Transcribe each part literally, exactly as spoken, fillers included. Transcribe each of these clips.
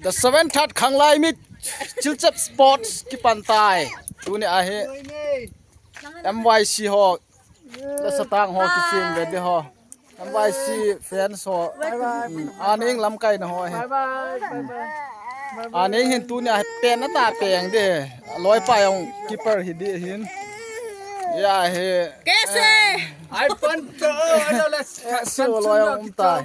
The seven third Khanglai Mit Chilchep Sports kipan tai. Tuni ahi M Y C ho. La satang ho kisem ve de ho. M Y C fans ho. Hmm. Aning lamkai na ho he. Aning hin tuni ahi pen ata peng de. Loipa jong keeper hi de hin. Ya he. Kese. Ai pan to. Su loi jong um tai.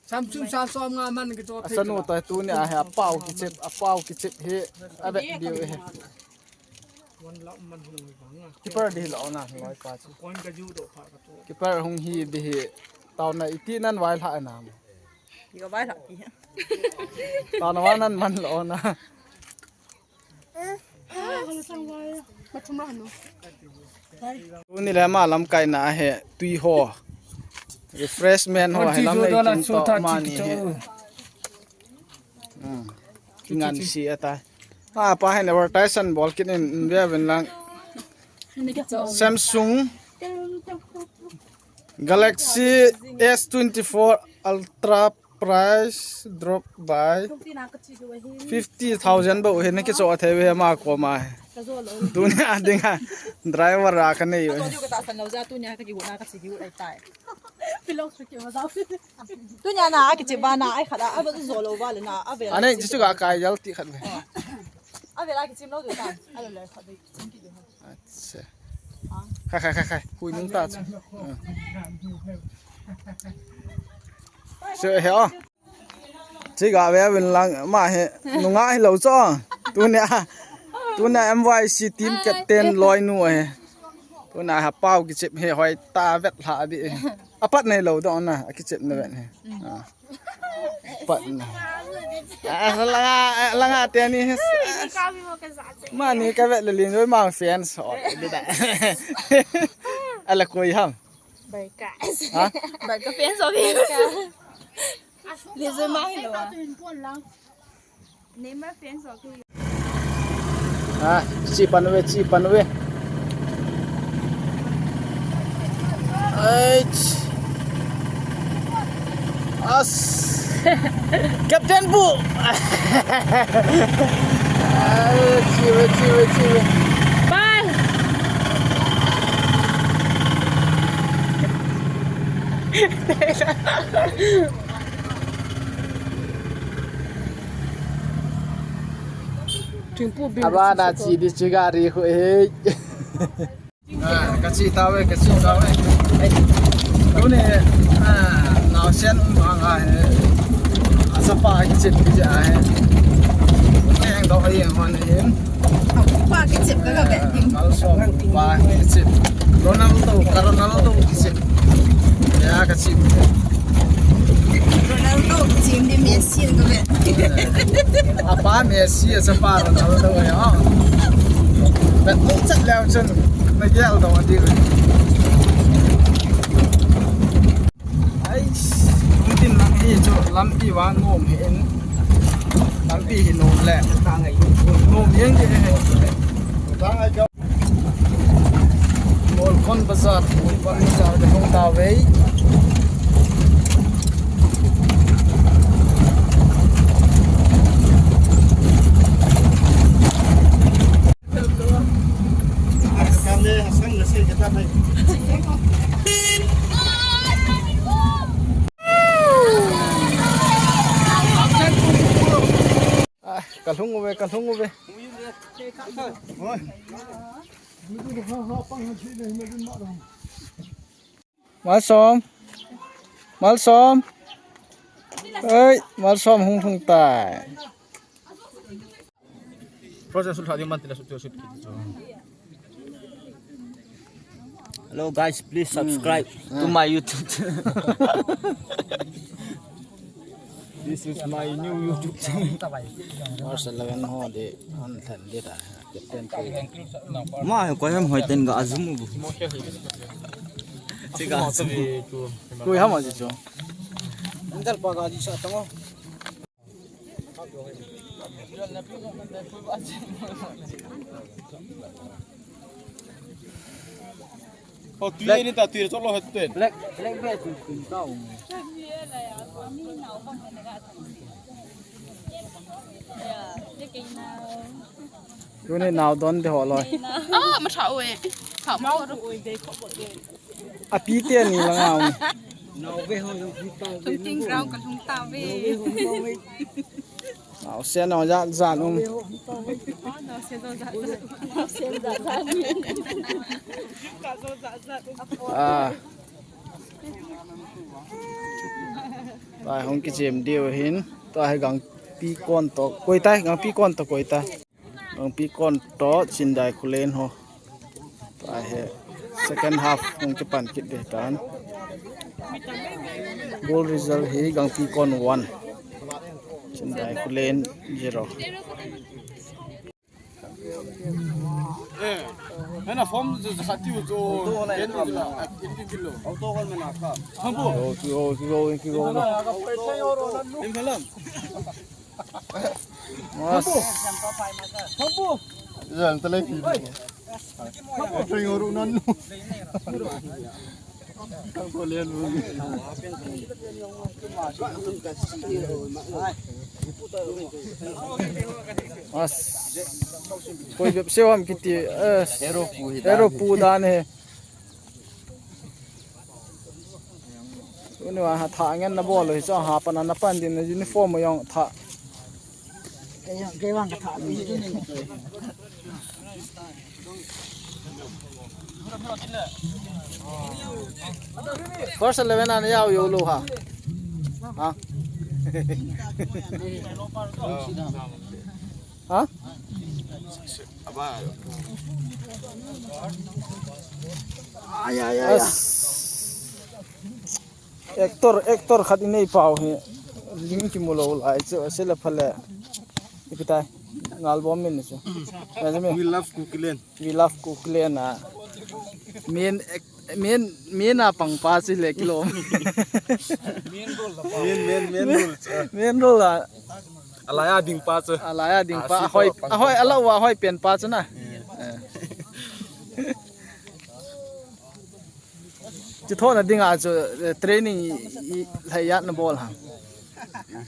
Samsung sa som nga man kicho. Asanu ta tuni ahi apao kichep, apao kichep hi avet diu hi. Keeper di lo na loipa chu. Keeper hung hi di hi. Tao na iti nan vai lha na. Iga vai lha ki. Tao na wa nan man lo na. Tuni le ama lamkai na ahi tui ho. Refreshment ho ahi lam nei kin to mani hi. Hmm. Kingan si ata. Apa hin advertisement bol kin in, in ve vin lang. Samsung Galaxy S twenty-four Ultra price drop by fifty thousand bou hi na kicho thei ve ma ko ma. Tuni a ding a driver a ka nei ve. Tunia na kichi ba na ai khat a, a ba zo lo ba le na, a ve. Ane, chi chu ga kai jal ti khat ve. A ve la kichim lo du tan. A lo le khat ve, chim ki du. Acha. Khai, khai, khai, khai. Hui nung ta chu. So, he o. Chi ga ve vin lang ma he. Nunga hi lo chu. Tunia. Tunia M Y C team captain loi nu he. Tunia ha pau kichep he hoi ta vet lha di. Apat nei lo do na, akichep na vet he. Ah. Pat na. Ah, langa, langa te ni. Mani ka vet le lin joi mang fans ho. Ala koi ham. Barca. Ha? Barca fans ho. Lin joi mang hi lo. Neymar fans ho. Ah, chi pan ve, chi pan ve. Ach. As. Captain pu. Ah, chi ve, chi ve, chi ve. Bye. Aba na chi di chi gari khu he. Ah, ka chi ta ve, ka chi ta ve. Tuni, ah, naosen um bang a he. Achapa kichep kiti a he. Neng do ai hon hin. Pa kichep ka ka vet ding. Malsom pa kichep. Ronaldo, ka Ronaldo kichep. Ya ka chep. Ronaldo kichep di Messi ka vet. Apa Messi, achapa Ronaldo ya. Vet chat leo chun na gel do di. Ai, tin lang hi chu lampi vang nom hi in. Lampi hi nom le. Nom yeng ke he. Molkhon Bazar, Molkhon Bazar ka hung ta ve. Ah, ka lhung uve, ka lhung uve. Malsom. Malsom. Ei, Malsom hung hung tai. Process sulha di man tila sulha sulha. Hello guys, please subscribe to my YouTube channel. This is my new YouTube channel. Mars eleven ho de an than de ta. Captain ko. Ma ko hem hoi ten ga azum bu. Chiga. Ko ham aji cho. Andar pa ga di sa tango. Oh, tui ni ta tui cholo het ten. Black, black bear tui tui ta um. Tuni nao don te ho loi. Ah, ma tha oi. Tha ma oi. Api te ni la ngau. Lungting ground ka lung ta ve. Nao se nao ja ja um. Ah. Tua hung kichem diu hin. Tua hi gangpi kon to. Koi tai, gangpi kon to koi tai. Gangpi kon to Chindai Khullen ho. Tua hi second half hung kipan kit ding tan. Goal result hi gangpi kon one. Chindai Khullen zero. Eh, hena form je je khat tiu jo. Auto hol mena kha. Hambu. Yo, yo, yo, yo, yo. Em halam. Mas. Hambu. Jan talai pi. Hambu. Train oru nan. As. Koi bep se ham kiti, eh, Hero pu hi dan. Hero pu dan hi. Uni wa ha tha ngen na bol hi cha ha pan na pan din na uniform jong tha. Kei, kei vang ka tha. First eleven an yau yo lo ha. Ha? Ha? Ay, ay, ay, ay. As. Actor, actor khat inei pau hi. Ling kimu lou lai chu, sila phale. Ipi tai. Ngal bom min chu. We love Kukiland. We love Kukiland a. Main, main, main a pang pa chu le kilom. Main, main, main role. Main role a. Alai a ding pa chu. Alai a ding pa. Ahoi, ahoi, ala wa ahoi pen pa chu na. Eh. Chu thona dinga chu, eh, training i, i, lhai yat na bol ham.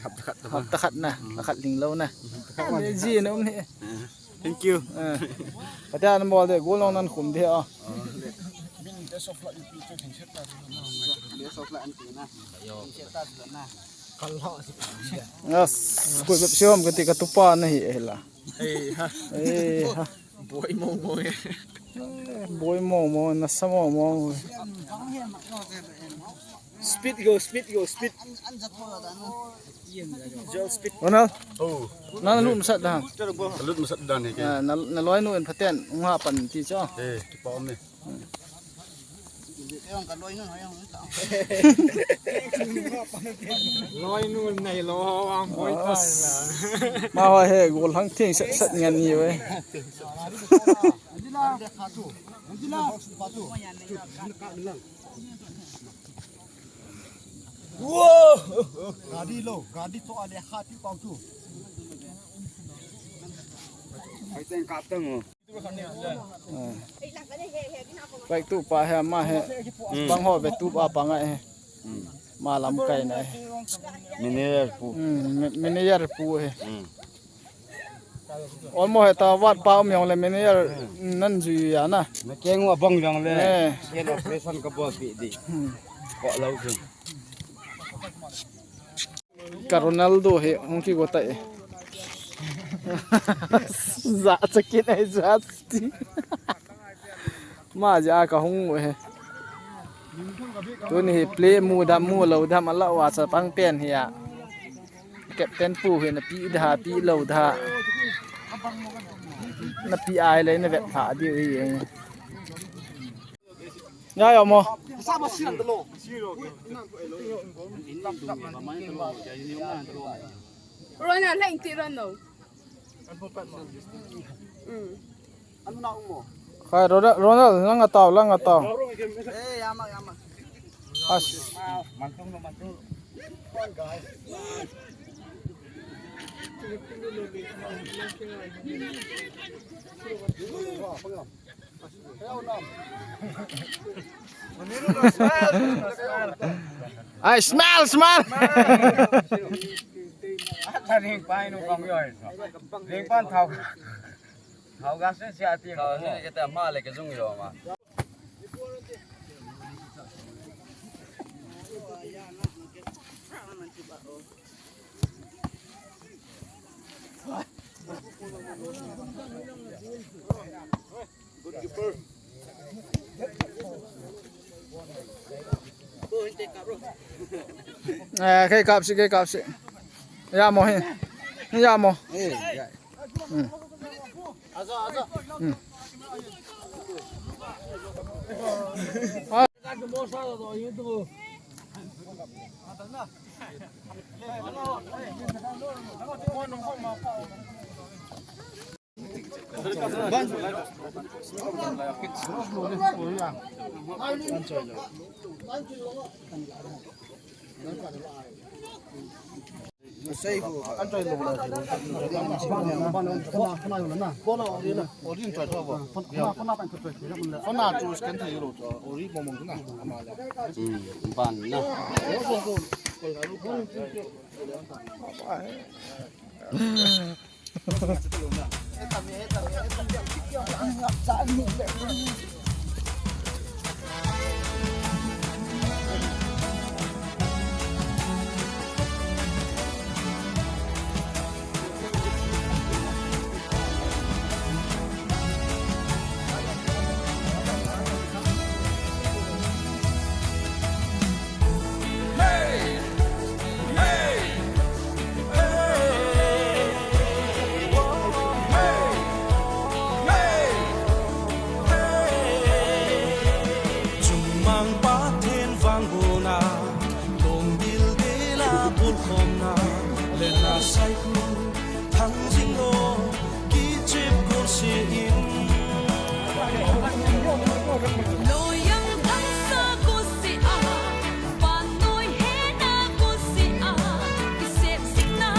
Hapta khat na. Hapta khat na, a khat ling lou na. Ji na um ni. Thank you. Eh. Kata na bol de, gol long nan khum de, oh. Yes, koi bep siom kati ka tupa na hi, eh, la. Ei ha. Ei ha. Boi mo mo e. Eh, boi mo mo, nasa mo mo. Speed go, speed go, speed. Gel speed. Ronald. Oh. Na lut masat dan. Lut masat dan ni ke. Ah, na, na loi nu en phaten, nga pan ti cho. Eh, kipa om ni. Loi nu nei lo ho ang boi tai la. Ma ho he gol hang thing sat sat ngan ni we. Wo! Gari lo, gari to ale hati pau tu. Ai teng kap teng o. Pai tu pa he ma he. Hmm. Bang ho ve tu pa pa ngai he. Hmm. Ma lam kai na he. Manager pu. Hmm, ma-, manager pu he. Hmm. Olmo he ta wat pa um jong le manager nan jui ya na. Na keng wa bang jong le. Eh. Ken operation ka bol pi di. Hmm. Ko lo jing. Ka Ronaldo hi hung kigo tai. Za chakin ai za ti. Ma ja ka hung he. Tuni hi play mu dam mu lo dam ala wa cha pang pen hi a. Captain pu hi na pi da pi lo da. Na pi ai le na vet tha di hi. Nya yo mo. Ronald, leng ti Ronald. Mm. Khai Ronald, Ronald, lang atau, lang atau. Eh, yama, yama. As. Ai, smile, smile. Ata ring pa inu kong yoi. Ring pa thau. Thau gas se sia ti. Thau ni ke ta ma le ke jung yo ma. Eh, kei kap si, kei kap si. Ya mo hi. Ya mo. Eh, ya. Hmm. Hmm. Chungmang Pathen vangbohna, lungdil dela bulkhomna, lena saiku thangjing lo, kichep gonse in. Loiyang thangsa gonse a, vannoi hena gonse a, kisep singna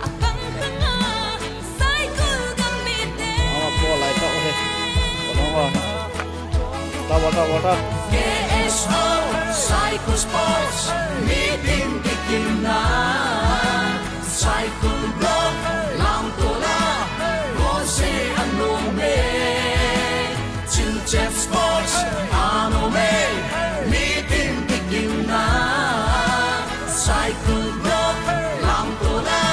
a kang kanga, Saikul gam mite. Awa, po lai tau he. Awa. Tau, tau, tau. K S O, Saikul Sports, meeting kikimna. Saikul Block, Lamtola, gonse anom e. Chilchet Sports, anom e. Meeting kikimna. Saikul Block, Lamtola,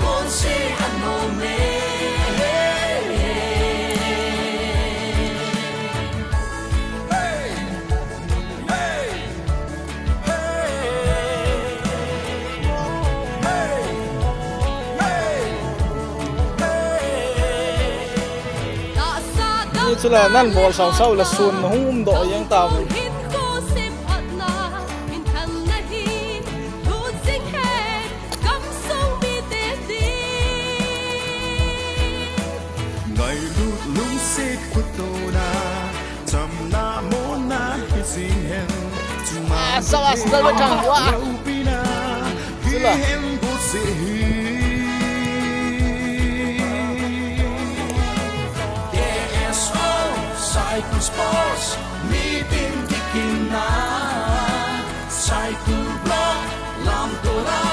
gonse anom e. Tahsa dang chula nan bol sau sau la sun hung um doh jeng tau. Hinkho semphatna, minthanna hi, lut jing hen, gamsung mite din. Ngailut lungset khuttona, chamna monna hi jing hen. Chumang ah, sawas, dal ba chang, wah. Loupina, Sula. Hi hen bu se hi. K S O, Saikul Sports, meeting kikimna. Saikul Block, Lamtola,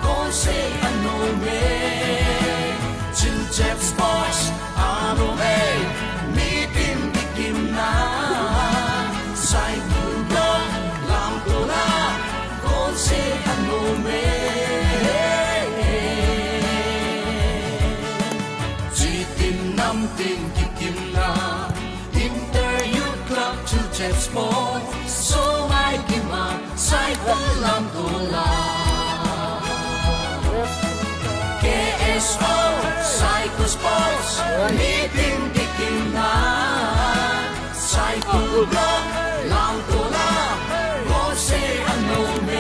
gonse anom e. Chilchet Sports, anom e. Meeting kikimna. Saikul Block, Lamtola, gonse anom e. Chitin namtin kikimna. Inter Youth Club, Chilchet Sports, Somai Kima, Saikul Lamtola. K S O, Saikul Sports, meeting kikimna. Saikul Block, Lamtola, gonse anom e.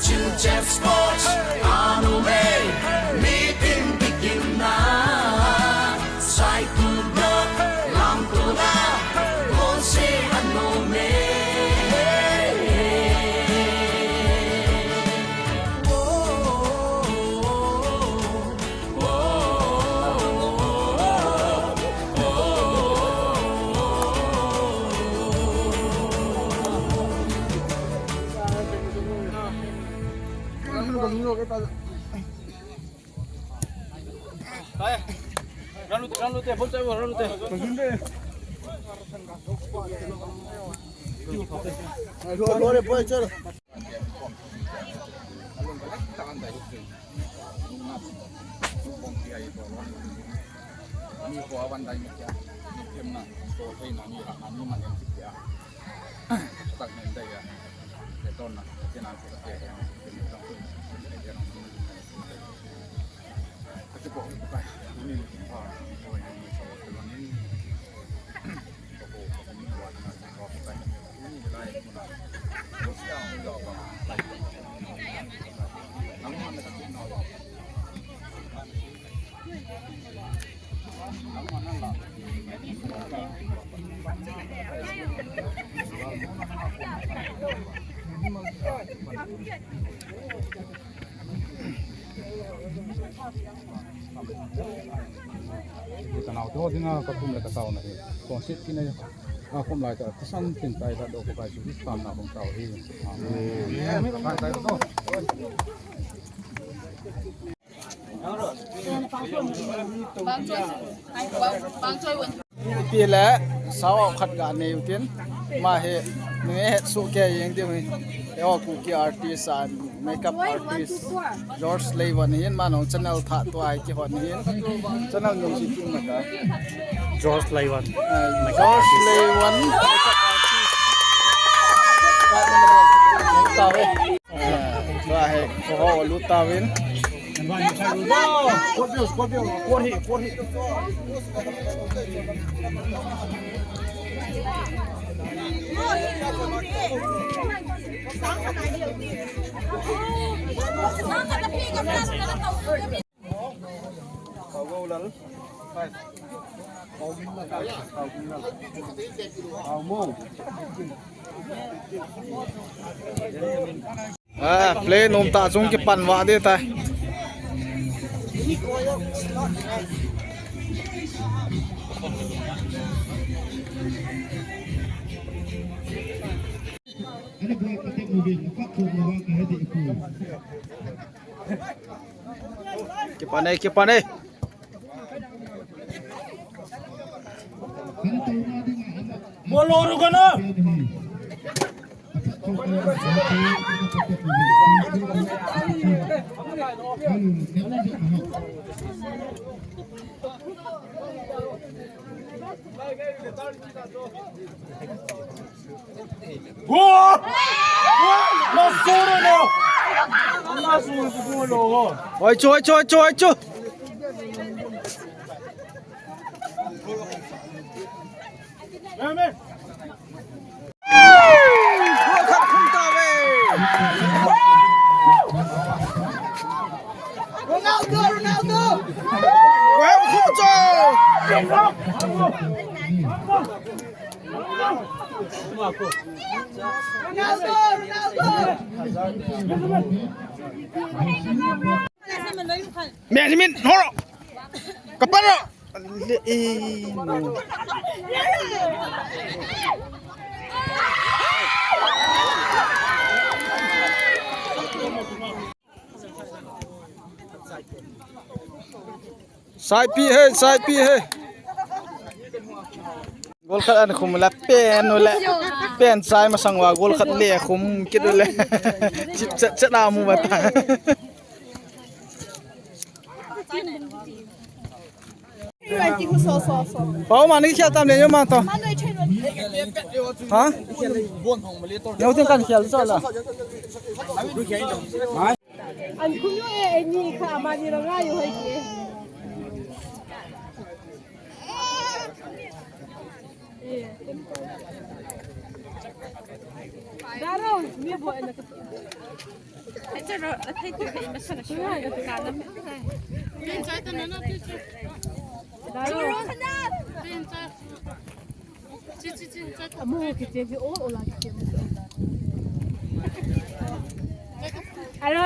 Chilchet Sports, anom e, meeting kikimna. Saikul Block, Lamtola, gonse anom e. Ka nau te ho dinga ka kum le ka tao na hi. Kong sit kina a kum lai ta kisan tin tai da do ko kai su tan na kong tao hi. Amen. Kai tai to. Ipi le sao khat ga nei utin, ama hi nge het su ke yeng ding hi. Eo Kuki artist and makeup artist George Leivan hin, ama nong channel tha tua hi kihon hin. Channel nong si tum mata. George Leivan. Eh, George Leivan. Tawe. Tua hi, ko ho lu tauvin. Ah, play nom ta chung kipan va de ta. Kipan e, kipan e. Bolo ruko na. Go! Go! No, solo, no! Oi, chu, oi, chu, oi, chu, oi, chu. Amen. Ronaldo, Ronaldo! Benjamin, horo! Kaparo! Saipi he, saipi he. Gol khat an khum la pen u le. Pen sai masang uva gol khat le khum kit u le. Chip chet chet a mu mata. Pau ma ni khel tam le yo ma to. Ha? Yo tin kan khel so la. An khum yo e, e ni kha ma ni la nga yo hai ki. Daro, mi bo e na ka. Hello.